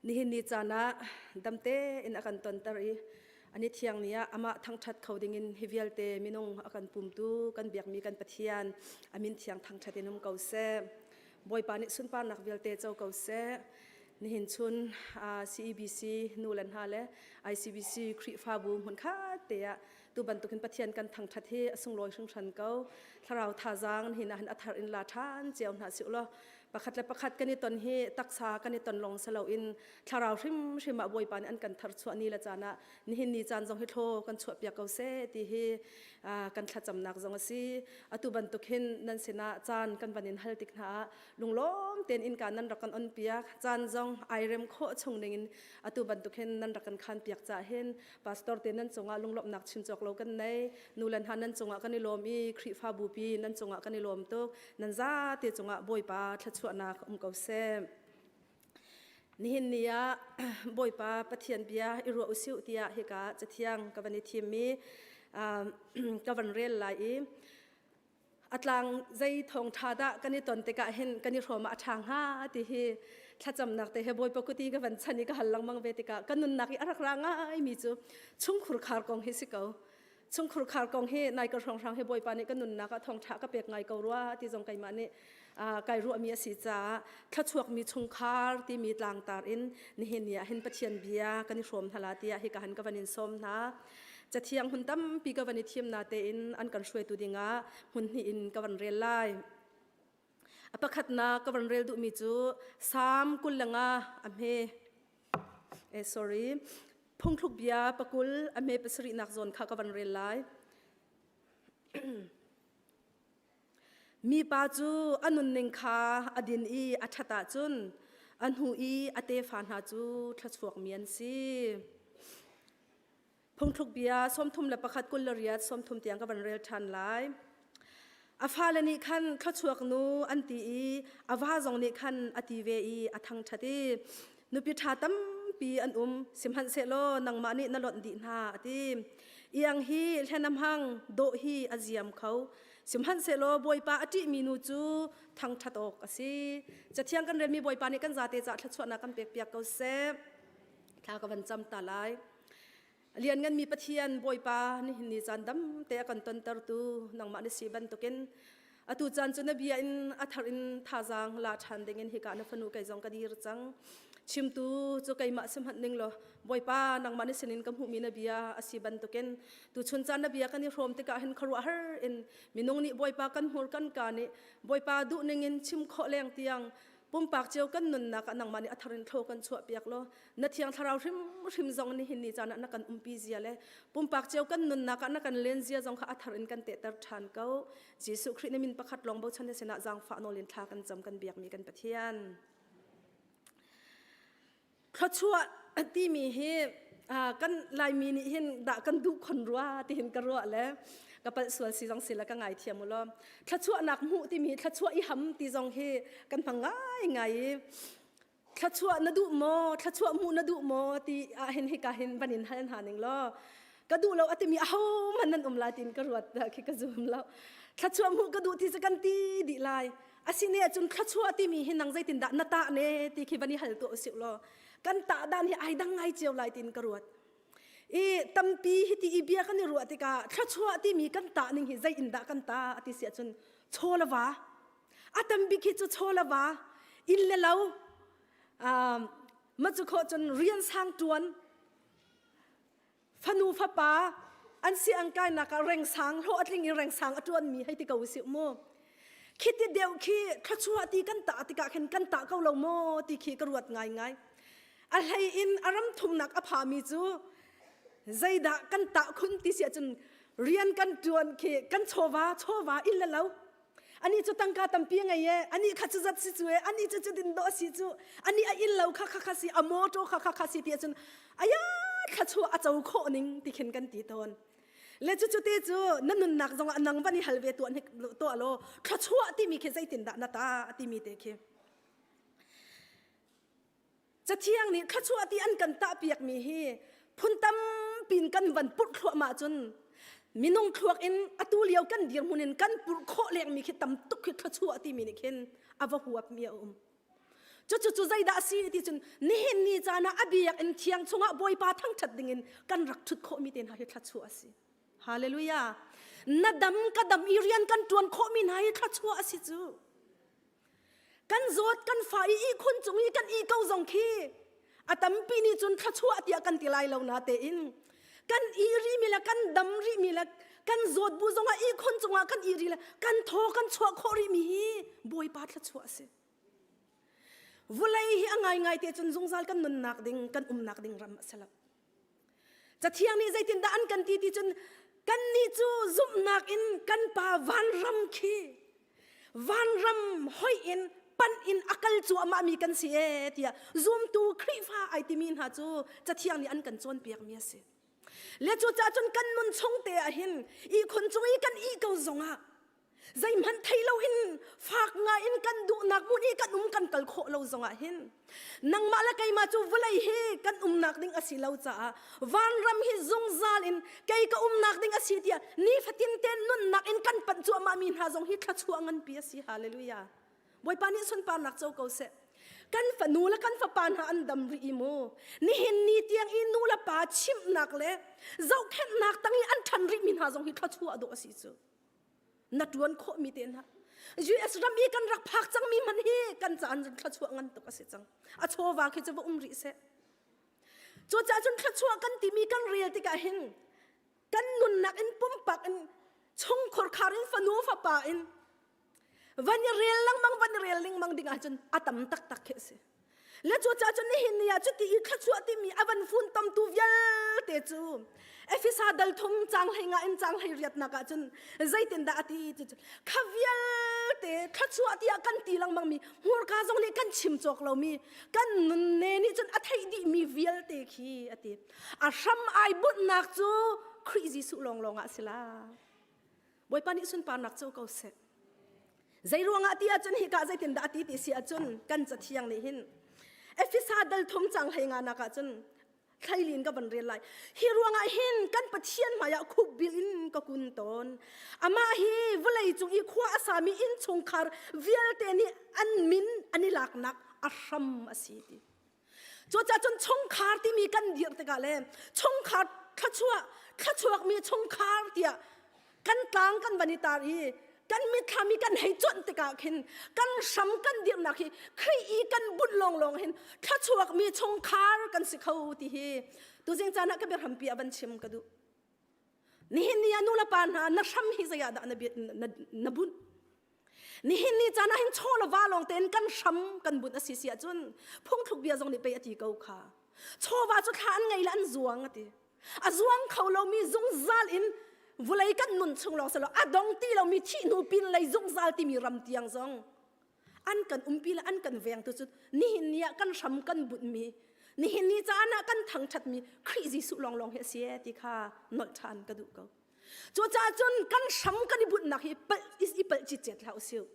Nihin ni caan ah damte in a kan tonter i ani thiang ni ah amah thangṭhat kho dingin hi vialte minung a kan pumtu kan biakmi kan Pathian a min thiang thangṭhat in um ko seh. Bawipa nih sunparnak vialte co ko seh. Nihin chun CEBC nu le hna le ICBC Khrihfabu hmunkhat te ah tu bantukin Pathian kan thangṭhat hi a sunglawi hringhran ko. Thlarau thazaang nihin ah hin a thar in la ṭhan cio hna si u law pakhat le pakhat kan i ton hi taksa kan i ton lawng si loin thlarau hrimhrim ah Bawipa nih an kan tharchuah ni le caan ah nihin ni caan zong hi thlaw kan chuahpiak ko seh ti hi kan thlacamnak zong a si. Atu bantuk hin nan sinah caan kan van in hal tik hna ah lunglawm tein innka nan rak kan on piak caan zong ai rem khawh chung ningin atu bantuk hin nan rak kan khan piak ca hin pastor te nan cungah lunglawmhnak chim cawk lo kan nei nu le hna nan cungah kan i lawm i Khrihfabu pi nan cungah kan i lawm tuk nan zate cungah Bawipa thluachuahnak um ko seh. Nihin ni ah Bawipa Pathian bia i ruah usih tiah hika cathiang ka van i thim i ka van rel lai i a tlang zei thawngṭha dah kan i ton tikah hin kan i hrawm ah a ṭha hnga ti hi thlacamnak te he Bawipa kuti ka van chan i ka hal lengmang ve tikah ka nunnak i a rak ra ngaimi cu chungkhur khar kong hi si ko. Chungkhur khar kong hi nai ka hrawnghrang hi Bawipa nih ka nunnak ah thawngṭha ka pek ngai ko rua ti zong keimah nih kai ruahmi a si caah thluachuakmi chungkhar timi tlangtar in nihin ni ah hin Pathian bia kan i hrawm hna la tiah hika han ka van in sawm hna. Cathiang hmun tampi ka van i thim na tein an kan hruaitu dingah hmun hnih in ka van rel lai. A pakhatnak ka van rel duhmi cu Salm 25 a hme eh sorry phungthluk bia pakul a hme pasarihnak zawn kha ka van rel lai. Mipa cu a nunning kha a din i a ṭhat ahcun a hnu i a tefa hna cu thluachuakmi an si. Phungthluk bia 31 28 30 tiang ka van rel ṭhan lai. A fale nih khan thluachuak nu an ti i a va zong nih khan a ti ve i a thangṭhat i nupi ṭha tampi an um sihmanhsehlaw nangmah nih na lonh dih hna a ti. Iang hi hlen a hmang, dawh hi a ziam kho. Sihmanhsehlaw Bawipa a ṭihmi nu cu thangṭhat awk a si. Cathiang kan relmi Bawipa nih kan zate caah thluachuahnak kan pekpiak ko seh. Thla ka van cam ta lai. Liannganmi Pathian Bawipa nihin ni caan dam te a kan tontertu nangmah na si bantukin atu caan cu na bia in a thar in thazaang la ṭhan dingin hika na fanu kei zong ka dir cang. Chimtu cu keimah si hmanh ning law Bawipa nangmah na sinin ka hmuhmi na bia a si bantukin tuchun caan na bia kan i hrawm tikah hin khuaruahhar in minung nih Bawipa kan hmur kan ka nih Bawipa duh ningin chim khawh leng tiang pumpak cio kan nunnak ah nangmah nih a thar in thlo kan chuah piak law na thiang thlarau hrimhrim zong nihin ni caan ah na kan umpi zia le pumpak cio kan nunnak ah na kan len zia zong kha a thar in kan tehter ṭhan ko Jesuh Khrih na min pakhat lawng bochan na sinah zaangfah nawl in thla kan cam kan biakmi kan Pathian thluachuah timi hi kan Laimi nih hin dah kan duh khon rua tihin ka ruah le ka palh sual si zong si la ka ngai thiam u law thluachuahnak hmuh timi thluachuah i ham ti zong hi kan hmang ngai ngai i thluachuah na duh maw thluachuah hmuh na duh maw ti ah hin hika hin van in hal hna ning law ka duh lo atimi aho man nan um lai tin ka ruat khi ka zum lo thluachuah hmuh ka duh ti cu kan ti dih lai asine ahcun thluachuah timi hi nang zeitin dah na tah ne ti khi van i hal tuah usih law kan tah dan hi ai dang ngai cio lai tin ka ruat i tampi hi ti i bia kan i ruah tikah thluachuah timi kan tah ning hi zei in dah kan ta ati si ahcun chaw le va a tam bik hi cu chaw le va inn le lo ma cu khawh cun rian sang tuan fanu fapa an si ang kainak ah rengsang hlawh a tling i rengsang a ṭuanmi hei ti ko usih mu khi ti deuh khi thluachuah ti kan tah tikah khin kan tah ko lo maw ti khi ka ruat ngaingai a hlei in a ram thumnak a phami cu zeidah kan tah khun ti si ahcun rian kan ṭuan khi kan chawva chawva inn le lo ani cu tangka tampi a ngei e ani kha cu zat si cu e ani cu cu din do si cu ani a inn lo kha kha kha si a motor kha kha kha si ti ahcun aya thla chu a co khawh ning ti khin kan ti tawn le cu cu te cu na nunnak zong ah nang van i hal ve tuah tuah law thluachuah timi khi zeitin dah na ta timi te khi Cathiang nih thluachuah ti an kan tahpiakmi hi phun tampi in kan van purh thluahmah cun minung thluak in atu lio kan dirhmun in kan purh khawh lengmi khi tam tuk khi thluachuah timi nih khin a va huapmi a um. Cucu cu zeidah a si ti cun nihin ni caan ah a biakinn thiang chungah Bawipa thangṭhat dingin kan rak ṭhut khawhmi te hna hi thluachuah a si. Hallelujah. Na dam ka dam i rian kan ṭuan khawhmi hna hi thluachuah a si cu. Kan zawt kan fa i ihkhun cung i kan ih ko zong khi a tampi nih cun thluachuah tiah kan ti lai lo na tein kan ih rihmi le kan dam rihmi le kan zawt bu zongah ihkhun cungah kan ih rih le kan thaw kan chuah khawh rihmi hi Bawipa thluachuah a si. Vulei hi a ngaingai te cun zungzal kan nunnak ding kan umnak ding ram a si lo. Cathiang nih zeitindah an kan ti ti cun kannih cu zumhnak in kan pa vanram khi vanram hoih in panh in a kal cuahmah mi kan si ee tiah zumtu Khrihfa ai timi hna cu Cathiang nih an kan cawnpiak mi a si. Le cucaah cun kan nun chung te ah hin ihkhun cung i kan ih ko zongah zeihmanh thei loin fak ngai in kan duhnak hmun i kan um kan kal khawh lo zongah hin nangmah le keimah cu vawlei hi kan umnak ding a si lo caah vanram hi zungzal in kei ka umnak ding a si tiah nifatin te nunnak in kan panh cuahmah mi hna zong hi thluachuah nganpi a si hallelujah Bawipa nih sunparnak co ko seh kan fanu le kan fapa hna an dam rih i mu nihin ni tiang i nu le pa chimhnak le zohkhenhnak tang i an ṭhan rih mi hna zong hi thluachuah dawh a si cu na ṭuan khawhmi te hna US ram i kan rak phak cangmi hmanh hi kan caan thluachuah ngan tuk a si cang a chawva khi cu va um rih seh cucaah cun thluachuah kan timi kan rel tikah hin kan nunnak in pumpak in chungkhur khar in fanu fapa in van i rel lengmang van i rel lengmang ding ahcun a tam taktak khi a si Le cucaah cun nihin ni ah cuti i thluachuah timi a van funtomtu vialte cu Efesa dal thum cang hlei nga in cang hlei riatnak ah cun zeitindah a ti ti cu kha vialte thluachuah tiah kan ti lengmang mi hmurka zong nih kan chim cawk lomi kan nunne nih cun a theih dihmi vialte khi a ti a hram ai bunhnak cu Khrih Jesuh lawnglawng ah a si la Bawipa nih sunparnak co ko seh. Zei ruangah ti ahcun hika zeitindah a ti ti si ahcun kan cathiang nih hin Efesa dal thum cang hlei nga nak ahcun thlailin ka van rel lai. Hi ruangah hin kan Pathian hmaiah khukbil in ka kun tawn. Amah hi vawlei cung i khua a sami innchungkhar vialte nih an min an i laknak a hram a si ti. Cucaah cun chungkhar timi kan dirh tikah le chungkhar thluachuah thluachuakmi chungkhar tiah kan tlang kan van i tar i kan mitthlam i kan hei cuanh tikah khin kan hram kan dirhnak hi Khrih i kan bunh lawnglawng hin thluachuakmi chungkhar kan si kho ti hi tuzing caan ah ka biahrampi ah van chim ka duh. Nihin ni ah nu le pa hna na hram hi zei ah dah na, na, na bunh? Nihin ni caan ah hin chaw le va lawng tein kan hram kan bunh a si si ahcun phungthluk bia zong nih pei a ti ko kha. Chawva cu thla an ngei le an zuang a ti. A zuang kho lomi zungzal in vulei kan nun chung lawng silo a dong ti lomi thih hnu pin lei zungzal timi ram tiang zong an kan umpi le an kan veng tu cu nihin ni ah kan hram kan bunhmi nihin ni caan ah kan thangṭhatmi Khrih Jesuh lawnglawng hi a si ti kha nolh ṭhan ka duh ko. Cucaah cun kan hram kan i bunhnak hi palh i palh citcet hlah usih.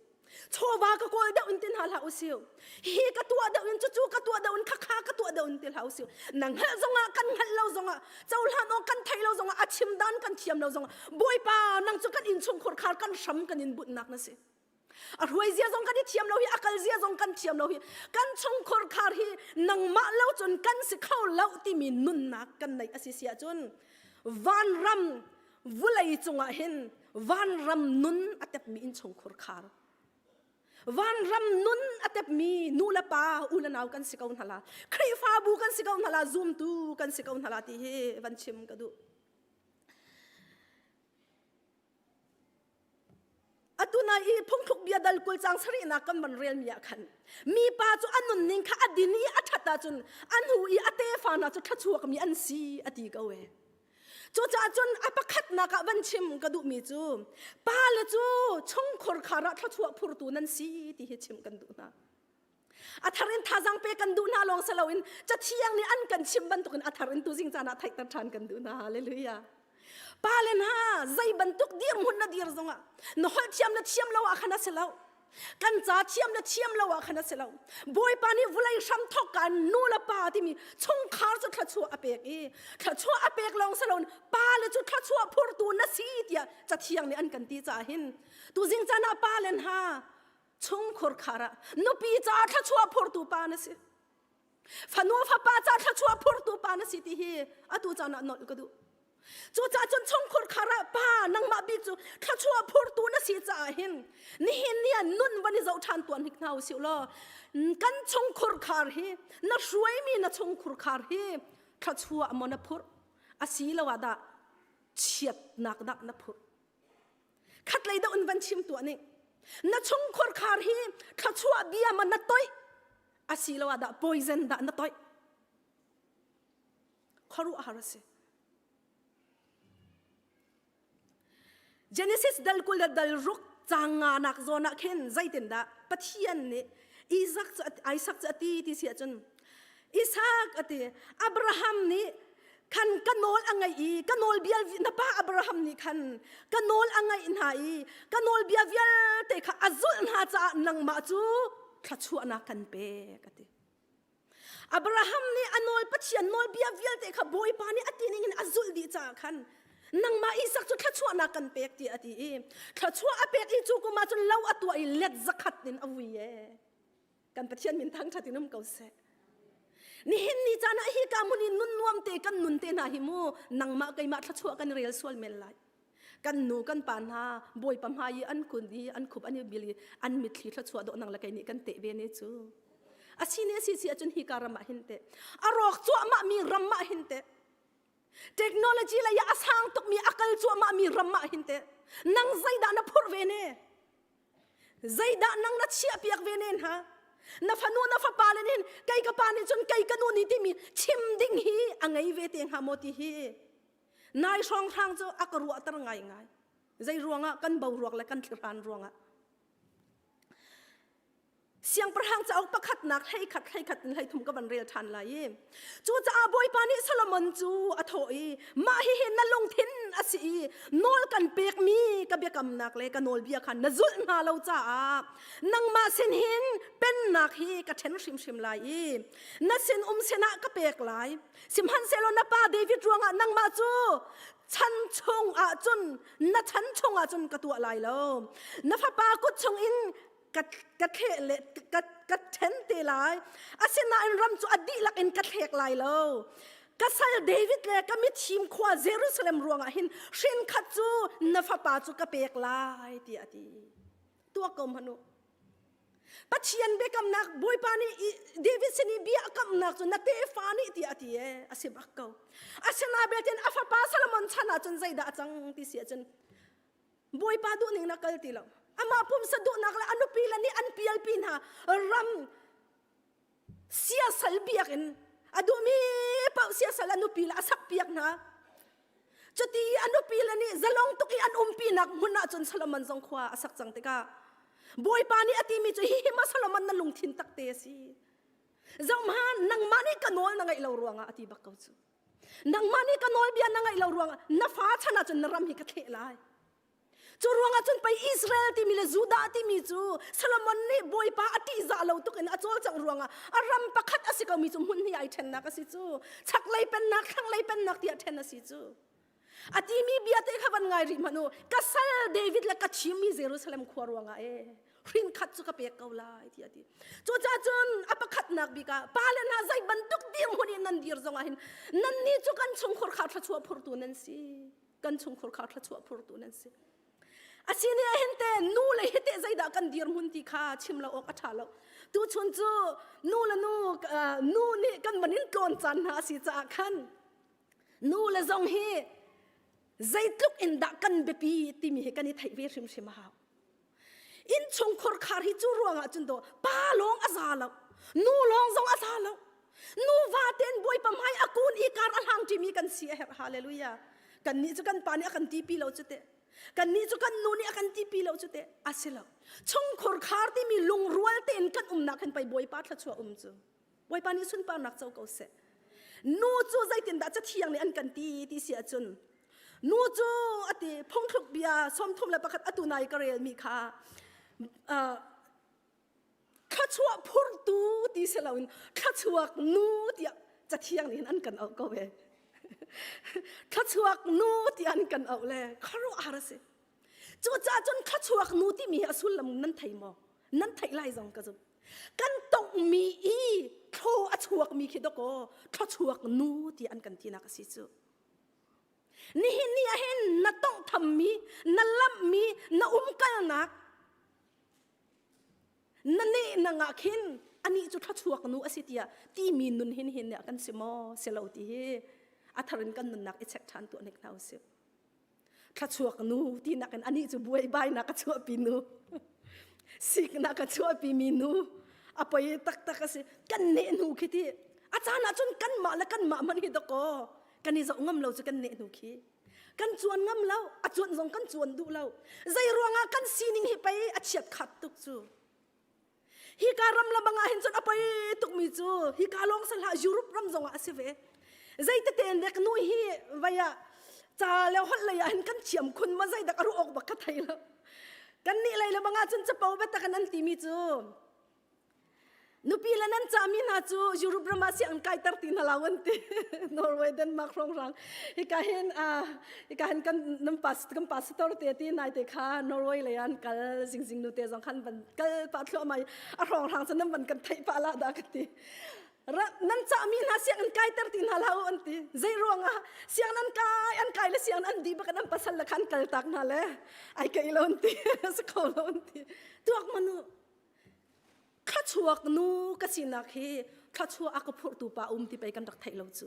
Chawva ka kawl deuh in ti hna hlah usih. Hi ka tuah deuh in cucu ka tuah deuh in khakha ka tuah deuh in ti hlah usih. Na hngalh zongah kan hngalh lo zongah cohlan awk kan theih lo zongah a chim dan kan thiam lo zongah Bawipa nang cu kan innchungkhur khar kan hram kan in bunhnak na si. A hruai zia zong kan i thiam lo hi a kal zia zong kan thiam lo hi kan chungkhur khar hi nangmah lo cun kan si kho lo timi nunnak kan neih a si si ahcun vanram vulei cungah hin vanram nun a tepmi innchungkhur khar vanram nun a tepmi nu le pa u le nau kan si ko hna la Khrihfabu kan si ko hna la zumtu kan si ko hna la ti hi van chim ka duh Atu nai i phungthluk bia dal 20 cang sarihnak kan van relmi ah khan mipa cu a nunning kha a din i a ṭhat ahcun a hnu i a tefa hna cu thluachuakmi an si a ti ko e. Cucaah cun a pakhatnak ah van chim ka duhmi cu pale cu chungkhur khar ah thluachuah phurtu nan si ti hi chim kan duh hna. A thar in thazaang pe kan duh hna lawng si loin Cathiang nih an kan chimh bantukin a thar in tuzing caan ah theihter ṭhan kan duh hna. Hallelujah. Pa le hna zei bantuk dirhmun na dir zongah na holh thiam le thiam lo ah khan a si lo. Kan ca thiam le thiam lo ah khan a si lo. Bawipa nih vulei hram thawk ka nu le pa timi chungkhar cu thluachuah a pek i thluachuah a pek lawng si loin pa le cu thluachuah phurtu na si tiah Cathiang nih an kan ti caah hin tuzing caan ah pa le hna. Chungkhur khar ah nupi ca thluachuah phurtu pa na si. Fanu fapa ca thluachuah phurtu pa na si ti hi atu caan ah nolh ka duh. Cucaah cun chungkhur khar ah pa nangmah bik cu thluachuah phurtu na si caah hin nihin ni ah nun van i zoh ṭhan tuan hnik hna usih law kan chungkhur khar hi na hruaimi na chungkhur khar hi thluachuah maw na phurh asiloah dah chiatnak dah na phurh khatlei deuh in van chim tuah ning na chungkhur khar hi thluachuah bia ma na toih asiloah dah poison dah na toih khuaruahhar a si Genesis dal 20 le dal ruk cang nga nak zawn ah khin zeitindah Pathian nih Isaac cu Isaac cu a ti ti si ahcun Isaac a ti Abraham nih khan ka nawl a ngaih i ka nawlbia na pa Abraham nih khan ka nawl a ngaih hna i ka nawlbia vialte kha a zulh hna caah nangmah cu thluachuahnak kan pek a ti. Abraham nih a nawl Pathian nawlbia vialte kha Bawipa nih a ti ning in a zulh dih caah khan nangmah Isak cu thluachuahnak kan pek tiah a ti i thluachuah a pek i cu kum ah cun lo a tuah i let zakhat in a vui e. Kan Pathian min thangṭhat in um ko seh. Nihin ni caan ah hi ka hmun i nun nuam te kan nun te hna hi mu nangmah keimah thluachuah kan rel sual men lai. Kan nu kan pa hna Bawipa hmai i an kun i an khup an i bil i an mitthli thluachuah dawh nang le kei nih kan teh ve ne cu. A si ne si si ahcun hi ka ram ah hin teh a rawk cuahmah mi ram ah hin teh technology lei ah a sang tukmi a kal cuahmah mi ram ah hin teh nang zeidah na phurh ve ne zeidah nang na chiah piak ve ne hna na fanu na fapa le nin kei ka pa nih cun kei ka nu nih timi chim ding hi a ngei ve te hnga maw ti hi nai hrawng hrang cu a ka ruahter ngai ngai zei ruangah kan boruak le kan thlihran ruangah Siangpahrang cauk pakhatnak 11 hleikhat in 13 ka van rel ṭhan lai i cucaah Bawipa nih Solomon cu a thawh i mah hihi na lungthin a si i nawl kan pekmi ka biakamnak le ka nawlbia kha na zulh hna lo caah nangmah sin hin pennak hi ka ṭhen hrimhrim lai i na sin um sinah ka pek lai sihmanhsehlaw na pa David ruangah nangmah cu chan chung ahcun na chan chung ahcun ka tuah lai lo na fapa kut chungin ka ka thleh le ka ka ṭhen te lai asinain ram cu a dihlak in ka thlek lai lo ka sal David le ka mithim khua Jerusalem ruangah hin hrin khat cu na fapa cu ka pek lai tiah a ti tuak ko hmanh u Pathian biakamnak Bawipa nih David sin i bia a kamnak cu na tefa nih tiah a ti e a si bak ko asina belte a fapa Solomon chan ah cun zeidah a cang ti si ahcun Bawipa duhning na kal ti lo. Amah pumsa duhnak le a nupi le nih an pialpi hna ram siasal biakinn a duhmi paoh siasal a nupi le a sak piak hna. Cuti i a nupi le nih zalong tuk i an umpinak hmun ah cun Solomon zong khua a sak cang tikah Bawipa nih a timi cu hihi ma Solomon na lungthin takte a si. Zohhmanh nangmah nih ka nawl na ngaih lo ruangah a ti bak ko cu. Nangmah nih ka nawlbia na ngaih lo ruangah na fa chan ahcun na ram hi ka thleh lai. Cu ruangah cun pei Israel timi le Judah timi cu Solomon nih Bawipa a ṭihzah lo tuk in a cawlcangh ruangah a ram pakhat a si komi cu hmun hnih ai ṭhennak a si cu. Chaklei pennak, thlanglei pennak tiah ṭhen a si cu. A timi bia te kha van ngai rih hmanh u. Ka sal David le ka thimmi Jerusalem khua ruangah ee hrin khat cu ka pek ko lai tiah a ti. Cucaah cun a pakhatnak bik ah pale hna zei bantuk dirhmun in nan dir zongah hin nannih cu kan chungkhur kha thluachuah phurtu nan si. Kan chungkhur kha thluachuah phurtu nan si. Asini ah hin te nu le hi te zeidah kan dirhmun ti kha chim lo awk a ṭha lo. Tuchun cu nu le nu nu nih kan man in tlawn caan hna a si caah khan Nu le zong hi zeitluk in dah kan biapi timi hi kan i theih ve hrimhrim a hau. Innchungkhur khar hi cu ruangah cun do pa lawng a za lo, nu lawng zong a za lo. Nuva ten Bawipa hmai a kun i kar a hlang ṭimi kan si a herh. Hallelujah. Kannih cu kan pa nih a kan tipi lo cu teh. Kannih cu kan nu nih a kan tipi lo cu teh. A si lo. Chungkhur khar timi lungrual tein kan umnak hin pei Bawipa thluachuah um cu. Bawipa nih sunparnak co ko seh. Nu cu zeitindah cathiang nih an kan ti ti si ahcun nu cu ati phungthluk bia 31 atu nai ka relmi kha thluachuah phurtu ti si loin thluachuak nu tiah cathiang nih hin an kan auh ko ve. Thluachuak nu tiah an kan auh le khuaruahhar a si. Cucaah cun thluachuak nu timi hi a sullam nan thei maw? Nan theih lai zong ka zumh. Kan tonghmi i thlaw a chuakmi khi dawkaw thluachuak nu ti an kan tinak a si cu. Nihin ni ah hin na tonghthammi, na lamhmi, na umkalnak, na nehnang ah khin anih cu thluachuak nu a si tiah timi nun hin hin nih kan si maw si lo ti hi a thar in kan nunnak i check ṭhan tuah hnik hna usih. Thluachuak nu tinak in anih cu buaibainak a chuahpi nu, siknak a chuahpi mi nu, a poi taktak a si. Kan nehhnu khi ti a caan ah cun kanmah le kanmah hmanh hi dawkaw kan i zoh ngam lo cu kan nehhnu khi. Kan cuan ngam lo, a cuan zong kan cuan duh lo. Zei ruangah kan sining hi pei a chiat khat tuk cu. Hika ram le bang ah hin cun a poi tukmi cu hika lawng si hlah Europe ram zong ah a si ve. Zeitete in dek nu hi vai ah ca le holh lei ah hin kan thiam khun ma zeidak a ruah awk bak ka thei lo. Kan nih lei le bang ah cun capo biatak in an timi cu Nupi le nan cahmi hna cu Europe ram ah sianginn kaiter ti hna lo an ti. Norway, Denmark hrawnghrang. Hika hin hika hin kan nan pas kan pastor te ti nai te kha Norway lei an kal zingzing nu te zong khan van kal pah thluahmah i a hrawnghrang cu nan van kan theih pah la dah ka ti. Nan cahmi hna sianginn kaiter ti hna lo an ti. Zei ruangah sianginn an kai an kai le sianginn an dih bak an pasal le khan kal tak hna le ai kei lo an ti. Si kho lo an ti. Tuak manu Thluachuak nu ka sinak hi thluachuah a ka phurhtu pa um ti pei kan rak theih lo cu.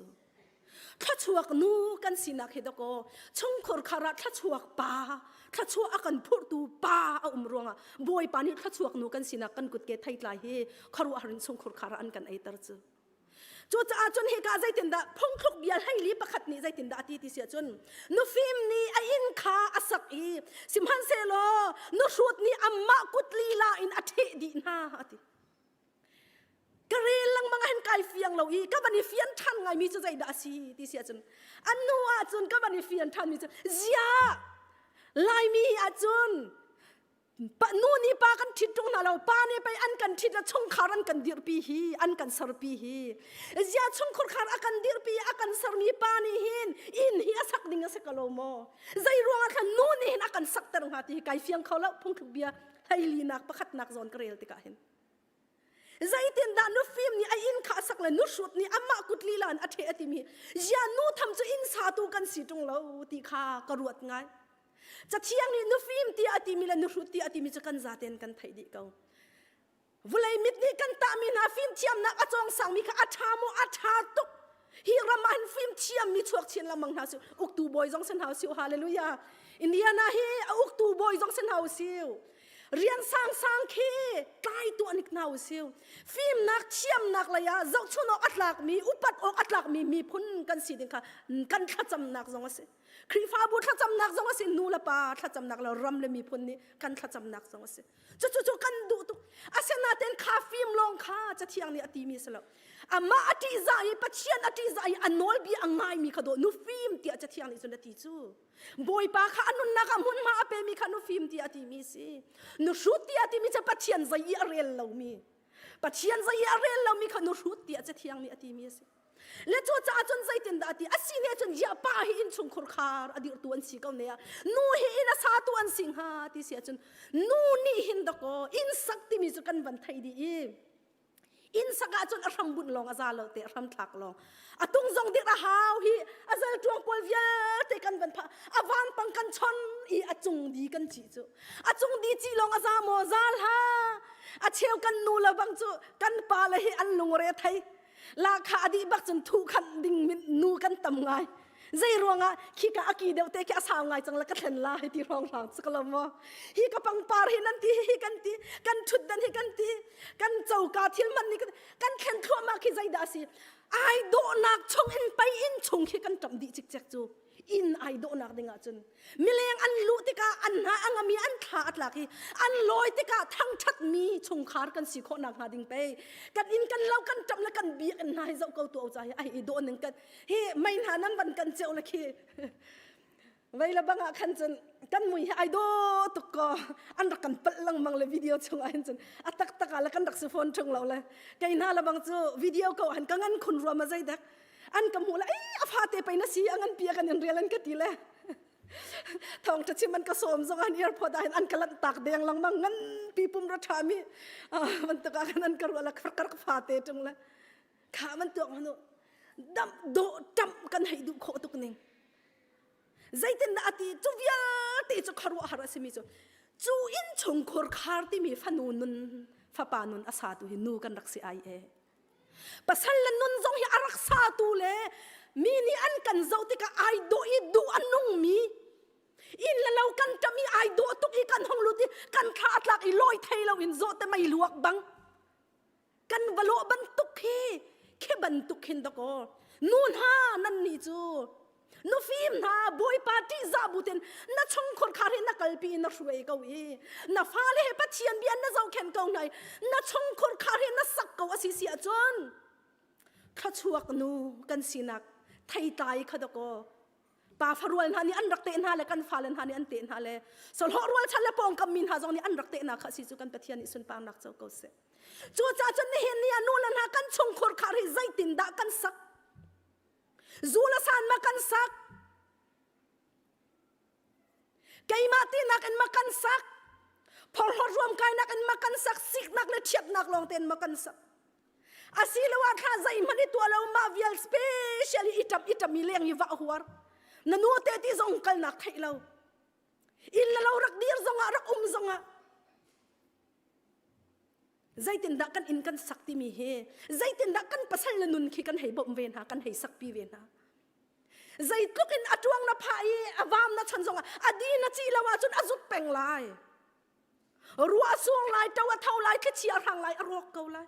Thluachuak nu kan sinak hi dakaw chungkhur khar ah thluachuak pa thluachuah a kan phurhtu pa a um ruangah Bawipa nih thluachuak nu kan sinak kan kutke theitlai hi khuaruahhar in chungkhur khar ah an kan eiter cu. Cucaah cun hika zeitindah phungthluk bia hleili pakhat nih zeitindah a ti ti si ahcun nufim nih a inn kha a sak i sihmanhsehlaw nuhrut nih amah kut lila in a ṭheh dih hna a ti. Ka rel lengmang ah hin kai fiang lo i ka van i fian ṭhan ngaimi cu zeidah a si ti si ahcun an hnu ahcun ka van i fian ṭhanmi cu ziah Laimi ahcun nu nih pa kan ṭhit ṭung hna lo pa nih pei an kan ṭhit le chungkhar an kan dirhpi hi an kan serpi hi zia chungkhar khar a kan dirhpi a kan sermi pa nih hin inn hi a sak ding a si ko lo maw zei ruangah khan nu nih hin a kan sakter hnga ti hi kai fiang kho lo phungthluk bia hleilinak pakhatnak zawn ka rel tikah hin Zeitindah nufim nih a inn kha a sak le nuhrut nih amah kut lila in a ṭheh a timi zia nu tham cu inn satu kan si ṭung lo ti kha ka ruat ngai. Cathiang nih nufim tiah a timi le nuhrut tiah a timi cu kan zaten kan theih dih ko. Vulei mit nih kan tahmi hna fimthiamnak a cawng sangmi kha a ṭha maw a ṭha tuk. Hi ram ah hin fimthiammi chuak chin lengmang hna su uktu bawi zong si hna usih hallelujah. Indiana hi a uktu bawi zong si hna usih. Rian sangsang khi tlai tuah nik hna usih. Fimnak thiamnak lei ah zohchun awk a tlakmi upat awk a tlakmi miphun kan si ding kha kan thlacamnak zong a si. Khrihfabu thlacamnak zong a si, nu le pa thlacamnak le ram le miphun nih kan thlacamnak zong a si. Cucu cu kan duh tuk. Asinain kha fim lawng kha Cathiang nih a timi a si lo. Amah a ṭihzah i Pathian a ṭihzah i a nawlbia a ngaimi kha dawh nufim tiah Cathiang nih cun a ti cu. Bawipa kha a nunnak ah hmunhma a pemi kha nufim tiah a timi a si. Nuhrut tiah a timi cu Pathian zei i a rel lomi. Pathian zei i a rel lomi kha nuhrut tiah Cathiang nih a timi a si. Le cucaah cun zeitindah a ti? A si ne cun ziah pa hi innchungkhur khar a dirhtu an si ko ne ah nu hi inn a satu an si hnga ti si ahcun nu nih hin dakaw inn sak timi cu kan van theih dih i inn sak ahcun a hram bunh lawng a za lo te a hram thlak lawng a tung zong dirh a hau hi a zal ṭuang pawl vialte kan van phah a vanpang kan chon i a cung di kan cih cu a cung di cih lawng a za maw za hlah a cheu kan nu le bang cu kan pa le hi an lungre thei Lahkhah a dih bak cun thuh khanh ding nu kan tam ngai. Zei ruangah khika a ki deuh te khi a sau ngai cang la ka thlen la hi ti hrawng hrang cu ka lo maw. Hi ka pangpar hi nan ti hi kan ti kan thutdan hi kan ti kan coka thil man ni kan thlen thluahmah khi zeidah a si. Ai dawhnak chung in pei in chung khi kan ṭamh dih cikcek cu. Inn ai dawhnak ding ahcun mileng an luh tikah an hna a ngami an thla a tlak i an lawi tikah thangṭhatmi chungkhar kan si khawh nakhnga ding pei kan inn kan lo kan ṭamh le kan biakinn hna hi zoh ko tu ca hi ai i dawh ning kan hi mei hna nan van kan ceu le khi vei le bang ah khan cun kan mui hi ai dawh tuk ko an rak kan palh lengmang le video chung ah hin cun a taktak ah le kan rak si phone ṭung lo le kei hna le bang cu video ko han ka ngan khun rua ma zei dek an ka hmuh le ei a fate pei na si a ngan pi a kan in rial an ka ti le. Thawng ṭha chim an ka sawm zong an airport ah hin an ka lanh tak deng lengmang ngan pi pum ra ṭha mi bantuk ah khan an ka ruah la kar ka fa te ṭung le kha man tuak hanu dam do ṭam kan hei duh khawh tuk ning zeitindah a ti cu vialte cu khuaruahhar a simi cu cu inn chungkhur khar timi fanu nun fapa nun a satu hi nu kan rak si ai e pasal le nun zong hi a rak satu le mi nih an kan zoh tikah ai dawh i duh a nungmi inn le lo kan ṭam i ai dawh tuk i kan hong lut i kan thla a tlak i lawi thei lo in zawh te mei luak bang kan va lawh bantuk khi khi bantuk khin dakaw nu hna nan nih cu nufim hna bawipa ṭihzah butin na chungkhur khar hi na kalpi na hruai ko i na fale he pathian bia na zohkhenh ko hna i na chungkhur khar hi na sak ko a si si ahcun thluachuak nu kan sinak theitlai kha dakaw pa farual hna nih an rak teh hna le kan fale hna nih an teh hna le solhawh rualchan le pawngkam mi hna zong nih an rak teh hna kha si cu kan Pathian nih sunparnak co ko seh. Cucaah cun nihin ni ah nu le hna kan chungkhur khar hi zeitindah kan sak? Zu le san ma kan sak? Keimah tinak in ma kan sak? Phorhlawt ruamkainak in ma kan sak? Siknak le ṭhiatnak lawng tein ma kan sak? Asiloah thla zeihmanh i tuah lo mah vial special i ṭap i ṭami leng i vah huar. Na nu te ti zong kalnak theih lo. Inn le lo rak dir zongah rak um zongah zeitindah kan inn kan sak timi hi zeitindah kan pasal le nun khi kan hei bawmh ve hna kan hei sakpi ve hna zeitluk in a tuang na phah i a vam na chan zongah a di na ci lo ahcun a zut peng lai Ruah a sur lai, ṭo a tho lai, thlichia a hrang lai, a rawk ko lai.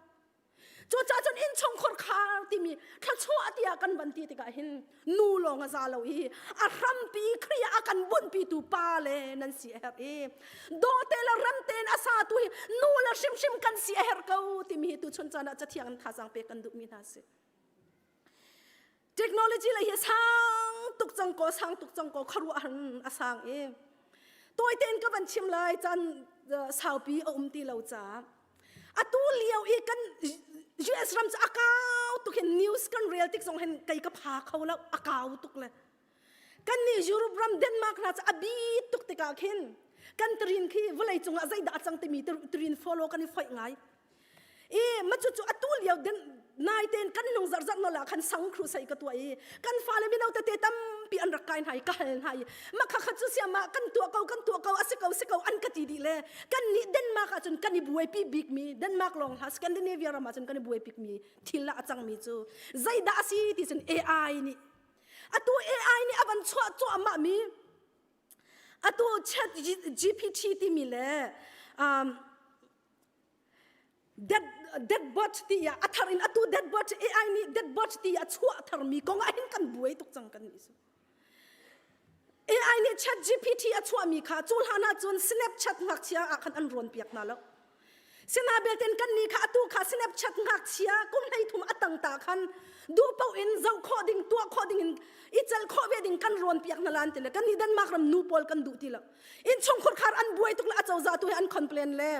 Cucaah cun innchungkhur khar timi thluachuah tiah kan van ti tikah hin nu lawng a za lo i a hrampi Khrih a kan bunhpitu pa le nan si a herh i dawte le rem tein a satu hi nu le hrimhrim kan si a herh ko timi hi tuchun caan ah cathiang in thazaang pek kan duhmi hna si. Technology lei hi sang tuk cang ko sang tuk cang ko khuaruah han a sang i tawi tein ka van chim lai caan saupi a um ti lo caah atu lio i kan US ram cu a kau tuk hin news kan rel tik zong hin kei ka pha kho lo a kau tuk le kan nih Europe ram Denmark hna cu a bi tuk tikah khin kan trin khi vawlei cungah zeidah a cang timi trin follow kan i foih ngai I ma cu cu atu lio den nai ten kan nung zarh zarh nola khan sang khru sai ka tua i kan fale mino tete tampi an rak kai hna i ka hal hna i ma kha kha cu siama kan tuah ko kan tuah ko asi ko si ko an ka ti dih le kan nih Denmark ah cun kan i buaipi bik mi Denmark lawng hla Scandinavia ram ah cun kan i buaipi mi thil ah a cang mi cu zeidah asi ti cun AI nih atu AI nih a van chuah cuahmah mi atu chat GPT timi le um, dead dead bot ti ah a thar in atu dead bot AI nih dead bot ti a chuah tharmi kong ah hin kan buai tuk cang kan nih AI nih chat GPT a chuahmi kha cu hlan ah cun Snapchat ngakchia ah khan an rawn piak hna lo Sina belten kan nih kha atu kha Snapchat ngakchia kum hlei thum a tang ta khan duh paoh in zoh khawh ding tuah khawh ding in i cel khawh ve ding kan rawn piak hna lan ti le kan nih Denmark ram nu pawl kan duh ti lo innchungkhur khar an buai tuk le acozah tu hi an complain le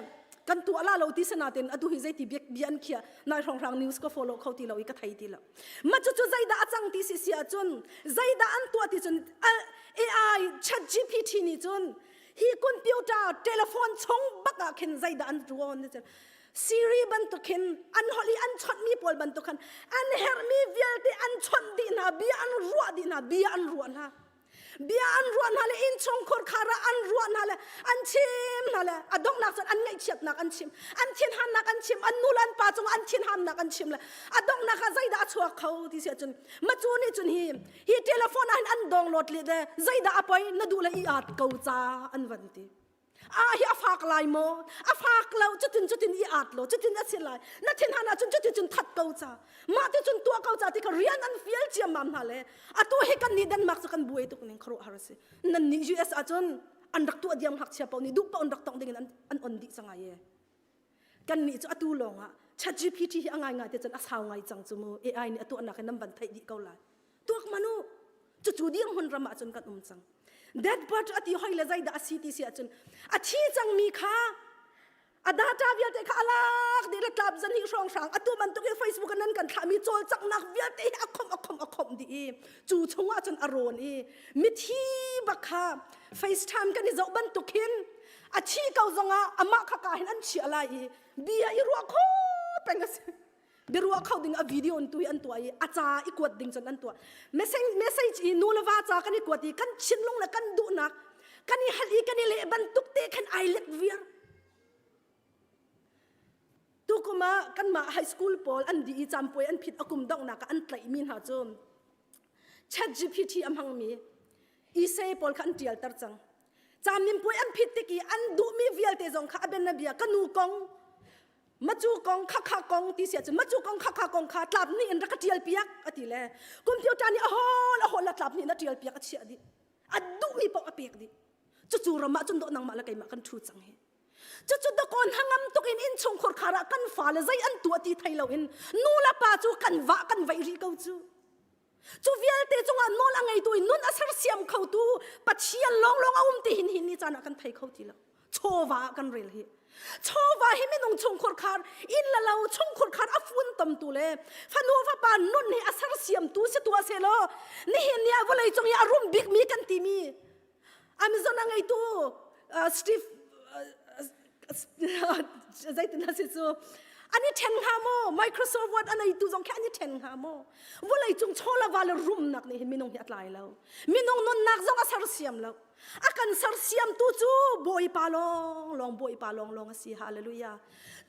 kan tuah la lo ti sanatin atu hi zeiti bia bia an khia nai hrawnghrang news ka follow kho ti lo i ka thei ti lo ma cu cu zeidah a cang ti si si ahcun zeidah an tuah ti cun AI chat GPT nih cun hi computer telephone chung bak ah khin zeidah an tuan ni cun Siri bantuk khin an holh i an chawnh mi pawl bantuk khan an herhmi vialte an chawnh dih hna bia an ruah dih hna bia an ruah hna bia an ruah hna le innchungkhur khar ah an ruah hna le an chim hna le a donghnak cun an ngaihchiatnak an chim an thinhannak an chim an nu le an pa cung an thinhamnak an chim le a donghnak ah zeidah a chuak kho ti si ahcun macu nih cun hi hi telephone ah hin an download le zeidah a poi na duh le i at ko ca an van ti a hi a fak lai maw a fak lo cutin cutin i at lo cutin a si lai na thinhan ahcun cutin cun that ko ca mah ti cun tuah ko ca ti kha rian an fial ciammam hna le atu hi kan nih Denmark cu kan buai tuk ning khuaruahhar a si nan nih US ahcun an rak tuah diam ngakchia paoh nih duh paoh an rak tong ding in an, an on dih cang ai e kan nih cu atu lawng ah ChatGPT hi a ngai ngai te cun a sau ngai cang cu mu AI nih a tuahnak in nan van theih dih ko lai tuak manu cucu dirhmun ram ah cun kan um cang dead bird a ti hoi le zeidah a si ti si ahcun a thi cangmi kha. A data vialte kha a lak dih le tlap zan hi hrawng hrang atu bantuk in Facebook in nan kan thlahmi cawlcanghnak vialte hi a khomh a khomh a khomh dih i cu chungah cun a rawn i mithi bak kha FaceTime kan i zoh bantuk hin a thi ko zongah amah kha ka hin an chiah lai i bia i ruah kho peng a si. Biaruah kho ding a video in tu hi an tuah i a ca i kuat ding cun an tuah. Message message i nu le va ca kan i kuat i kan thinlung le kan duhnak kan i hal i kan i leh bantuk te khan ai let viar. Tukum ah kanmah high school pawl an dih i campuai an phit a kum donghnak ah an tlaihmi hna cu ChatGPT a hmangmi essay pawl kha an ṭialter cang. Caminpuai an phit tik i an duhmi vialte zong kha a bianabia ka nu kong macu kong khakha kong ti si ahcun macu kong khakha kong kha tlap nih in rak ka ṭial piak a ti le computer nih a hawl a hawl a tlap nih in a ṭial piak a chiah dih a duhmi paoh a pek dih cucu ram ah cun dawh nangmah le keimah kan ṭhu cang hi cucu dakawn hangam tuk in innchungkhur khar ah kan fale zei an tuah ti thei loin nu le pa cu kan vah kan veih rih ko cu cu vialte cungah nawl a ngeitu in nun a sersiam khotu Pathian lawnglawng a um ti hin hin ni caan ah kan thei kho ti lo chawva ah kan rel hi chawva hi minung chungkhur khar inn la lo chungkhur khar a fun tomtu le fanu fapa nun hi a sersiamtu si tua se law nihin ni ah vawlei cung i a rum bikmi kan timi Amazon a ngeitu Steve zeitin si cu an i ṭhen hnga maw Microsoft Word a neitu zong khi an i ṭhen hnga maw vawlei cung chawlava le rumnak nih hin minung hi a tlai lo minung nunnak zong a sersiam lo a kan sersiamtu cu Bawipa lawng lawng Bawipa lawng lawng a si hallelujah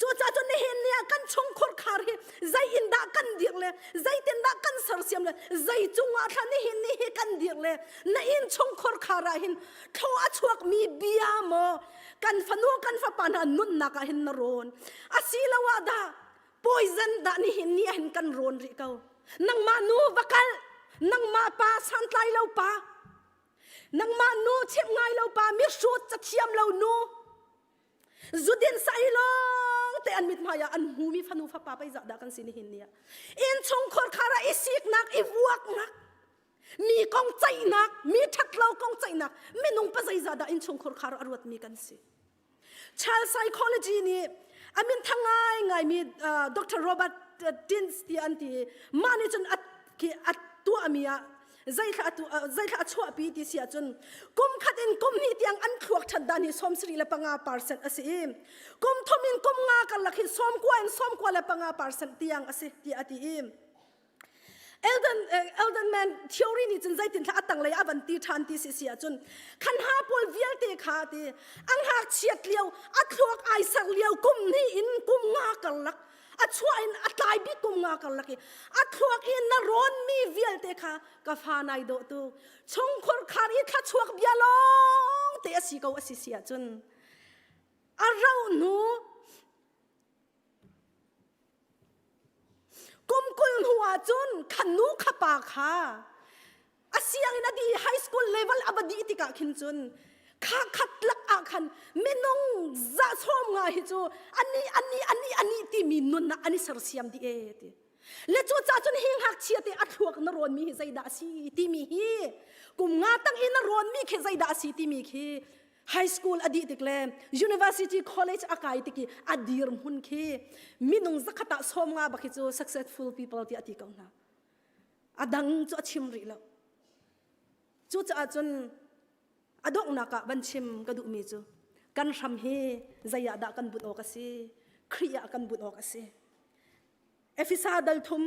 Cucaah cun nihin ni ah kan chungkhur khar hi zei in dah kan dir le zeitin dah kan sersiam le zei cungah thla nihin ni hi kan dir le na inn chungkhur khar ah hin thlaw a chuakmi bia maw kan fanu kan fapa hna nunnak ah hin na rawn asiloah dah poison dah nihin ni ah hin kan rawn rih ko nangmah nu va kal nangmah pa santlai lo pa nangmah nu chimh ngai lo pa mihrut cathiam lo nu Zudin sai lawng te an mithmai ah an hmumi fanu fapa pei zah dah kan si nihin ni ah innchungkhur khar ah i siknak i vuaknak mi kong ceihnak mi ṭhatlo kong ceihnak minung pa zeizah dah innchungkhur khar a ruatmi kan si child psychology nih a min thang ngai ngaimi Dr. Robert Tins ti an ti mah nih cun a tuahmi ah zeithla zeithla a chuahpi ti si ahcun kum khat in kum hnih tiang an thluak ṭhat dan hi 75% a si i kum thum in kum nga karlak hi 90 in 95% tiang a si tiah a ti i Elden Elden Man theory nih cun zeitin thla a tanglei a van ti ṭhan ti si si ahcun khan ha pawl vialte kha ti ang ngakchiat lio a thluak ai ser lio kum hnih in kum nga karlak a chuah in a tlai bik kum nga karlak i a thluak i na rawnmi vialte kha ka fa nai dawh tu chungkhur khar i thlachuak bia lawng te a si ko a si si ahcun a rauh hnu kum 20 hnu ahcun kha nu kha pa kha a sianginn a dih high school level a va dih tikah khin cun kha khat lak ah khan minung za sawm nga hi cu ani ani ani ani timi nun ah an i sersiam dih e ti le cu ca cun hi ngakchia te a thluak na rawn mi hi zeidah a si timi hi kum nga tang i na rawn mi khi zeidah a si timi khi high school a dih tik le university college a kai tik i a dir hmun khi minung zakhat ah sawm nga bak hi cu successful people ti a ti ko hna A dang cu a chim rih lo. Cucaah cun a donghnak ah van chim ka duhmi cu kan hram hi zei ah dah kan bunh awk a si? Khrih ah kan bunh awk a si. Efesa dal thum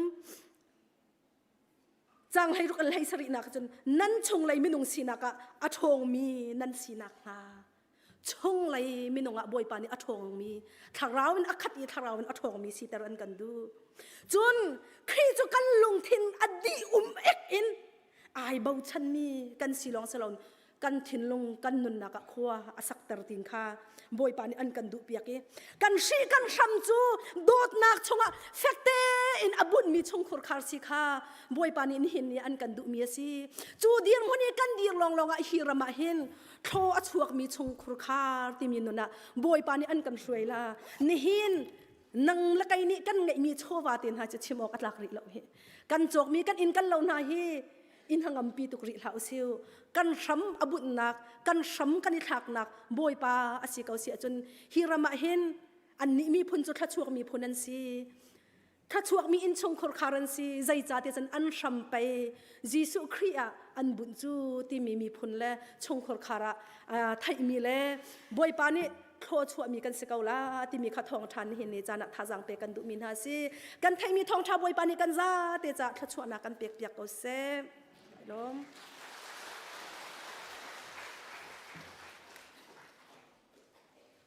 cang hlei ruk hlei sarihnak cun nan chunglei minung sinak ah a ṭhawngmi nan sinak hnga chunglei minung ah Bawipa nih a ṭhawngmi thlarau in a khat i thlarau in a ṭhawngmi siter an kan duh. Cun Khrih cu kan lungthin a dih um ek in ai bochanmi kan si lawng si loin kan thinlung kan nunnak ah khua a sakter tin kha Bawipa nih an kan duh piak i kan hri kan hram cu dawtnak chungah fek tein a bunhmi chungkhur khar si kha Bawipa nih nihin ni an kan duhmi a si. Cu dirhmun i kan dir lawnglawng ah hi ram ah hin thlaw a chuakmi chungkhur khar timi nun ah Bawipa nih an kan hruai la nihin nang le kei nih kan ngeihmi chawva te hna cu chim awk a tlak rih lo hi kan cawkmi kan inn kan lo hna hi in hangampi tuk rih hlah usiu kan hram a bunhnak kan hram kan i thlaknak Bawipa a si ko si ahcun hi ram ah hin. Annih miphun cu thluachuak miphun an si. Thluachuakmi innchungkhur khar an si. Zeicahtiah cun an hram pei Jesuh Khrih ah an bunh cu timi miphun le chungkhur khar ah theihmi le Bawipa nih thluachuahmi kan si ko la timi kha thawngṭha nihin ni caan ah thazaang pek kan duhmi hna si. Kan theihmi thawngṭha Bawipa nih kan zate caah thluachuahnak kan pek piak ko seh. Lawm.